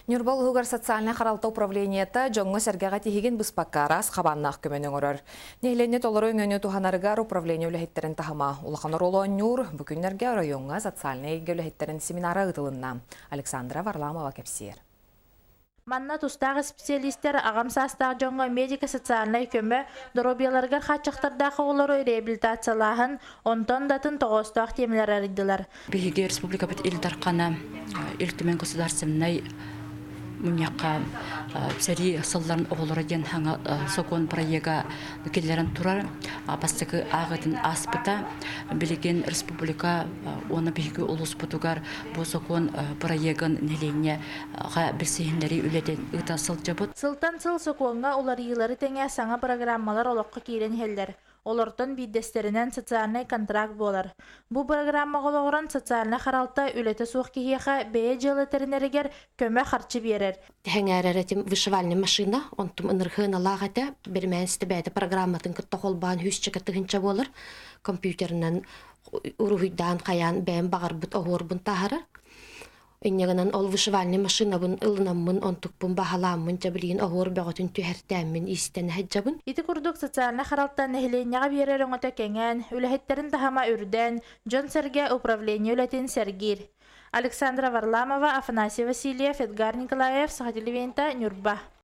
Ньурба улууһугар социальнай харалта управлениета дьоҥҥо-сэргэҕэ тиһигин быспакка араас хабааннаах көмөнү оҥорор. Нэһилиэнньэ толору өҥөнү туһанарыгар управление үлэһиттэрин таһыма улахан оруолу оонньуур. Бу күннэргэ оройуоҥҥа социальнай эйгэ үлэһиттэрин семинара ыытылынна. Александра Варламова кэпсиэр. Манна тустаах исписэлиистэр аҕам саастаах дьоҥҥо медико-социальнай көмө, доруобуйаларыгар хааччахтардаах оҕолору реабилитациялааһын, онтон да атын тоҕоостоох тиэмэлэр арыйдылар. Биһиги республикабыт Ил Дархана Ил Түмэн государственнай мунньахха сэрии сылларын оҕолоро диэн саҥа сокуон проега киллэрэн турар. Бастакы ааҕыытын ааспыта. Билигин республика уонна биһиги улууспутугар бу сокуон проегын нэһилиэнньэҕэ билсиһиннэрии үлэтин ыыта сылдьабыт. Сылтан сыл сокуоҥҥа уларыйыылары тэҥэ саҥа программалар олоххо киирэн иһэллэр. Олортон биирдэстэринэн социальнай контракт буолар. Бу бырагыраамаҕа олоҕуран социальнай харалта үлэтэ суох киһиэхэ бэйэ дьыала тэринэригэр көмө харчы биэрэр. Тэҥээрэр этим вышивальный машина, онтум ынырхыаналаах этэ. Бирмээн бэйэтэ программатын кытта холбоон сүүсчэкэ тыһыынча буолар. Компьютерынан уруһуйдаан хайаан бэйэм баҕарбыт оһуорбун таһарар. Инньэ гынан ол вышивальный машинабын ылынаммын, онтукпун баһылааммын, дьэ билигин оһуор бөҕөтүн түһэртээммин иистэнэ сылдьабын. Ити курдук социальнай харалта нэһилиэнньэҕэ биэрэр өҥөтө кэҥээн, үлэһиттэрин таһыма үрдээн, дьон-сэргэ управление үлэтин сэргиир. Александра Варламова, Афанасий Васильев, Эдгар Николаев, Саха телевидениета, Ньурба.